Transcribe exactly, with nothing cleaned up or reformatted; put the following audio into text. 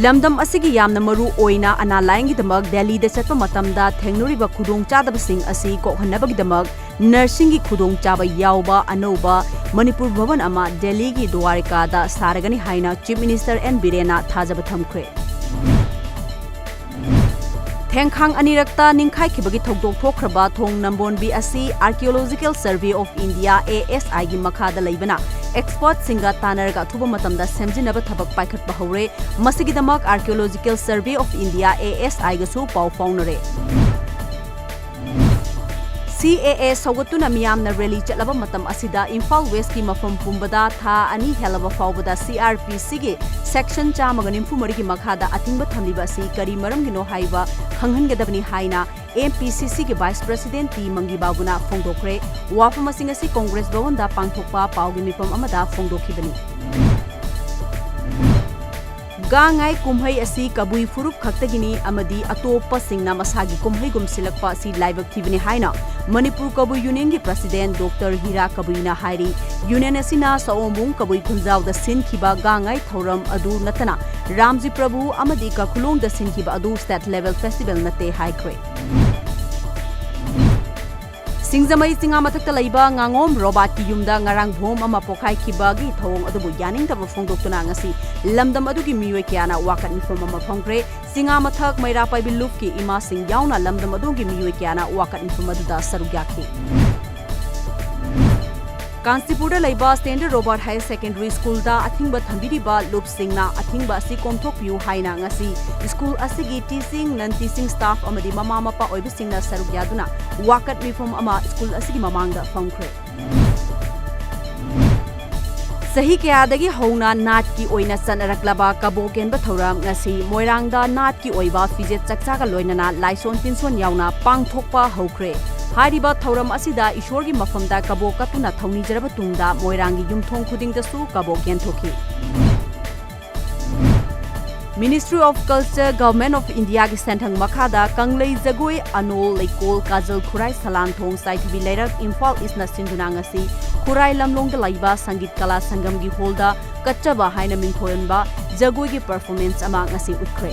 ꯂꯝꯗꯝ ꯑꯁꯤꯒꯤ ꯌꯥꯝꯅ ꯃꯔꯨ ꯑꯣꯏꯅ ꯑꯅꯥ ꯂꯥꯌꯦꯡꯒꯤꯗꯃꯛ ꯗꯦꯜꯂꯤꯗ ꯆꯠꯄ ꯃꯇꯝꯗ ꯊꯦꯡꯅꯔꯤꯕ ꯈꯨꯗꯣꯡꯆꯥꯗꯕꯁꯤꯡ ꯑꯁꯤ ꯀꯣꯛꯍꯟꯅꯕꯒꯤꯗꯃꯛ ꯅꯔꯁꯤꯡꯒꯤ ꯈꯨꯗꯣꯡꯆꯥꯕ ꯌꯥꯎꯕ ꯑꯅꯧꯕ ꯃꯅꯤꯄꯨꯔ ꯚꯕꯟ ꯑꯃ ꯗꯦꯜꯂꯤꯒꯤ ꯗ꯭ꯋꯥꯔꯤꯀꯥꯗ ꯁꯥꯔꯒꯅꯤ ꯍꯥꯏꯅ Chief Minister N ꯕꯤꯔꯦꯟꯅ ꯊꯥꯖꯕ ꯊꯝꯈ꯭ꯔꯦ꯫ ꯊꯦꯡꯈꯥꯡ ꯑꯅꯤꯔꯛꯇ ꯅꯤꯡꯈꯥꯏꯈꯤꯕꯒꯤ ꯊꯧꯗꯣꯛ ꯊꯣꯛꯈ꯭ꯔꯕ ꯊꯣꯡ ꯅꯝꯕꯣꯟꯕꯤ ꯑꯁꯤ Archaeological Survey of India, A S I ꯒꯤ ꯃꯈꯥꯗ ꯂꯩꯕꯅ expertꯁꯤꯡꯒ ꯇꯥꯟꯅꯔꯒ ꯑꯊꯨꯕ ꯃꯇꯝꯗ ꯁꯦꯝꯖꯤꯟꯅꯕ ꯊꯕꯛ ꯄꯥꯏꯈꯠꯄ ꯍꯧꯔꯦ꯫ ꯃꯁꯤꯒꯤꯗꯃꯛ Archaeological Survey of India, A S I ꯒꯁꯨ ꯄꯥꯎ ꯐꯥꯎꯅꯔꯦ꯫ C A A ꯁꯧꯒꯠꯇꯨꯅ ꯃꯤꯌꯥꯝꯅ rally ꯆꯠꯂꯕ ꯃꯇꯝ ꯑꯁꯤꯗ ꯏꯝꯐꯥꯜ Westꯀꯤ ꯃꯐꯝ ꯄꯨꯝꯕꯗ ꯊꯥ ꯑꯅꯤ ꯍꯦꯜꯂꯕ ꯐꯥꯎꯕꯗ C R P Cꯒꯤ section ꯆꯥꯝꯃꯒ ꯅꯤꯐꯨ ꯃꯔꯤꯒꯤ ꯃꯈꯥꯗ ꯑꯊꯤꯡꯕ ꯊꯝꯂꯤꯕ ꯑꯁꯤ ꯀꯔꯤ ꯃꯔꯝꯒꯤꯅꯣ ꯍꯥꯏꯕ ꯈꯪꯍꯟꯒꯗꯕꯅꯤ ꯍꯥꯏꯅ M P C Cꯒꯤ Vice President ꯇꯤ ꯃꯪꯒꯤ ꯕꯥꯕꯨꯅ ꯐꯣꯡꯗꯣꯛꯈ꯭ꯔꯦ꯫ ꯋꯥꯐꯝꯁꯤꯡ ꯑꯁꯤ ꯀꯣꯡꯒ꯭ꯔꯦꯁ ꯚꯕꯟꯗ ꯄꯥꯡꯊꯣꯛꯄ ꯄꯥꯎꯒꯤ ꯃꯤꯐꯝ ꯑꯃꯗ ꯐꯣꯡꯗꯣꯛꯈꯤꯕꯅꯤ꯫ ꯒꯥꯡꯉꯥꯏ ꯀꯨꯝꯍꯩ ꯑꯁꯤ ꯀꯕꯨꯏ ꯐꯨꯔꯨꯞ ꯈꯛꯇꯒꯤꯅꯤ ꯑꯃꯗꯤ ꯑꯇꯣꯞꯄꯁꯤꯡꯅ ꯃꯁꯥꯒꯤ ꯀꯨꯝꯍꯩꯒꯨꯝ ꯁꯤꯜꯂꯛꯄ ꯑꯁꯤ ꯂꯥꯏꯕꯛ ꯊꯤꯕꯅꯤ ꯍꯥꯏꯅ ꯃꯅꯤꯄꯨꯔ ꯀꯕꯨꯏ Unionꯒꯤ President Doctor ꯍꯤꯔꯥ ꯀꯕꯨꯏꯅ ꯍꯥꯏꯔꯤ꯫ Union ꯑꯁꯤꯅ ꯁꯑꯣꯝꯕꯨꯡ ꯀꯕꯨꯏ ꯈꯨꯟꯖꯥꯎꯗ ꯁꯤꯟꯈꯤꯕ ꯒꯥꯡꯉꯥꯏ ꯊꯧꯔꯝ ꯑꯗꯨ ꯅꯠꯇꯅ ꯔꯥꯝꯖꯤ ꯄ꯭ꯔꯚꯨ ꯑꯃꯗꯤ ꯀꯈꯨꯂꯣꯡꯗ ꯁꯤꯟꯈꯤꯕ ꯑꯗꯨ state level festival ꯅꯠꯇꯦ ꯍꯥꯏꯈ꯭ꯔꯦ꯫ ꯁꯤꯡꯖꯃꯩ ꯆꯤꯉꯥ ꯃꯊꯛꯇ ꯂꯩꯕ ꯉꯥꯉꯣꯝ ꯔꯣꯕꯥꯔꯠꯀꯤ ꯌꯨꯝꯗ ꯉꯔꯥꯡ bomb ꯑꯃ ꯄꯣꯈꯥꯏꯈꯤꯕꯒꯤ ꯊꯧꯑꯣꯡ ꯑꯗꯨꯕꯨ ꯌꯥꯅꯤꯡꯗꯕ ꯐꯣꯡꯗꯣꯛꯇꯨꯅ ꯉꯁꯤ ꯂꯝꯗꯝ ꯑꯗꯨꯒꯤ ꯃꯤꯑꯣꯏ ꯀꯌꯥꯅ ꯋꯥꯀꯠ ꯃꯤꯐꯝ ꯑꯃ ꯐꯝꯈ꯭ꯔꯦ꯫ ꯆꯤꯉꯥ ꯃꯊꯛ ꯃꯩꯔꯥ ꯄꯥꯏꯕꯤ ꯂꯨꯞꯀꯤ ꯏꯃꯥꯁꯤꯡ ꯌꯥꯎꯅ ꯂꯝꯗꯝ ꯑꯗꯨꯒꯤ ꯃꯤꯑꯣꯏ ꯀꯌꯥꯅ ꯋꯥꯀꯠ ꯃꯤꯐꯝ ꯑꯗꯨꯗ ꯁꯔꯨꯛ ꯌꯥꯈꯤ꯫ ꯀꯥꯟꯆꯤꯄꯨꯔꯗ ꯂꯩꯕ Standard Robert Higher Secondary Schoolꯗ ꯑꯊꯤꯡꯕ ꯊꯝꯕꯤꯔꯤꯕ ꯂꯨꯞꯁꯤꯡꯅ ꯑꯊꯤꯡꯕ ꯑꯁꯤ ꯀꯣꯝꯊꯣꯛꯄꯤꯌꯨ ꯍꯥꯏꯅ ꯉꯁꯤ school ꯑꯁꯤꯒꯤ teaching, non-teaching staff ꯑꯃꯗꯤ ꯃꯃꯥ ꯃꯄꯥ ꯑꯣꯏꯕꯁꯤꯡꯅ ꯁꯔꯨꯛ ꯌꯥꯗꯨꯅ ꯋꯥꯀꯠ ꯃꯤꯐꯝ ꯑꯃ school ꯑꯁꯤꯒꯤ ꯃꯃꯥꯡꯗ ꯐꯝꯈ꯭ꯔꯦ꯫ ꯆꯍꯤ ꯀꯌꯥꯗꯒꯤ ꯍꯧꯅ ꯅꯥꯠꯀꯤ ꯑꯣꯏꯅ ꯆꯠꯅꯔꯛꯂꯕ ꯀꯕꯣꯛ ꯀꯦꯟꯕ ꯊꯧꯔꯝ ꯉꯁꯤ ꯃꯣꯏꯔꯥꯡꯗ ꯅꯥꯠꯀꯤ ꯑꯣꯏꯕ ꯐꯤꯖꯦꯠ ꯆꯛꯆꯥꯒ ꯂꯣꯏꯅꯅ ꯂꯥꯏꯁꯣꯟ ꯇꯤꯟꯁꯣꯟ ꯌꯥꯎꯅ ꯄꯥꯡꯊꯣꯛꯄ ꯍꯧꯈ꯭ꯔꯦ꯫ ꯍꯥꯏꯔꯤꯕ ꯊꯧꯔꯝ ꯑꯁꯤꯗ ꯏꯁꯣꯔꯒꯤ ꯃꯐꯝꯗ ꯀꯕꯣꯛ ꯀꯠꯇꯨꯅ ꯊꯧꯅꯤꯖꯔꯕ ꯇꯨꯡꯗ ꯃꯣꯏꯔꯥꯡꯒꯤ ꯌꯨꯝꯊꯣꯡ ꯈꯨꯗꯤꯡꯗꯁꯨ ꯀꯕꯣꯛ ꯌꯦꯟꯊꯣꯛꯈꯤ꯫ Ministry of Culture, Government of Indiaꯒꯤ ꯁꯦꯟꯊꯪ ꯃꯈꯥꯗ ꯀꯪꯂꯩ ꯖꯒꯣꯏ, ꯑꯅꯣꯜ, ꯂꯩꯀꯣꯜ, ꯀꯥꯖꯜ ꯈꯨꯔꯥꯏ, ꯁꯂꯥꯟꯊꯣꯡ, ꯆꯥꯏꯊꯕꯤ ꯂꯩꯔꯛ, ꯏꯝꯐꯥꯜ Eastꯅ ꯁꯤꯟꯗꯨꯅ ꯉꯁꯤ ꯈꯨꯔꯥꯏ ꯂꯝꯂꯣꯡꯗ ꯂꯩꯕ ꯁꯪꯒꯤꯠ ꯀꯂꯥ ꯁꯪꯒꯝꯒꯤ ꯍꯣꯜꯗ ꯀꯠꯆꯕ ꯍꯥꯏꯅ ꯃꯤꯡꯊꯣꯟꯕ ꯖꯒꯣꯏꯒꯤ ꯄꯔꯐꯣꯔꯃꯦꯟꯁ ꯑꯃ ꯉꯁꯤ ꯎꯠꯈ꯭ꯔꯦ꯫